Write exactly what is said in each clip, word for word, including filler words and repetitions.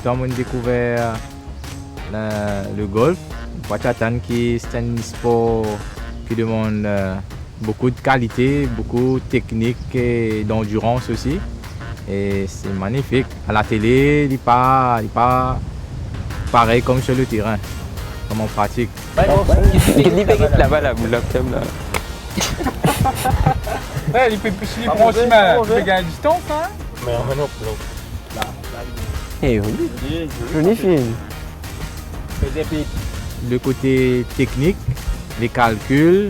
Kan mo'nn dekouver, euh, le golf, mo pa ti atann ki se enn spor ki demann, euh, boukou de kalite, boukou teknik e dandirans osi. E se manifik. A latele, li pa, li pa parey kouma sir le terin, kouma an pratik. Li pe get laba, la, boul laptem la. Eh, li pe, si li pran sime la, li pe gagn distans la. Me non, non. Eh, zoli. Zoli film. Le kote teknik, le kalkil,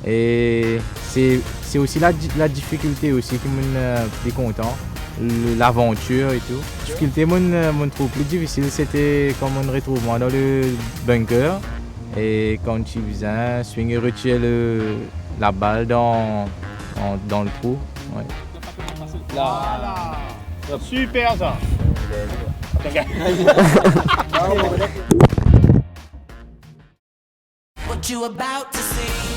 e se, se osi la di-, la difikilte osi ki mo'nn, euh, pli kontan, le, lavantir e tou. Difikilte mo'nn, euh, mo'nn trouv pli difisil, sete kan mo'nn retrouv mwa dan le bunker, e kan ti bizin swing e retir le, labal dan, dan, dan le trou. Wi. Super sa. What you about to see?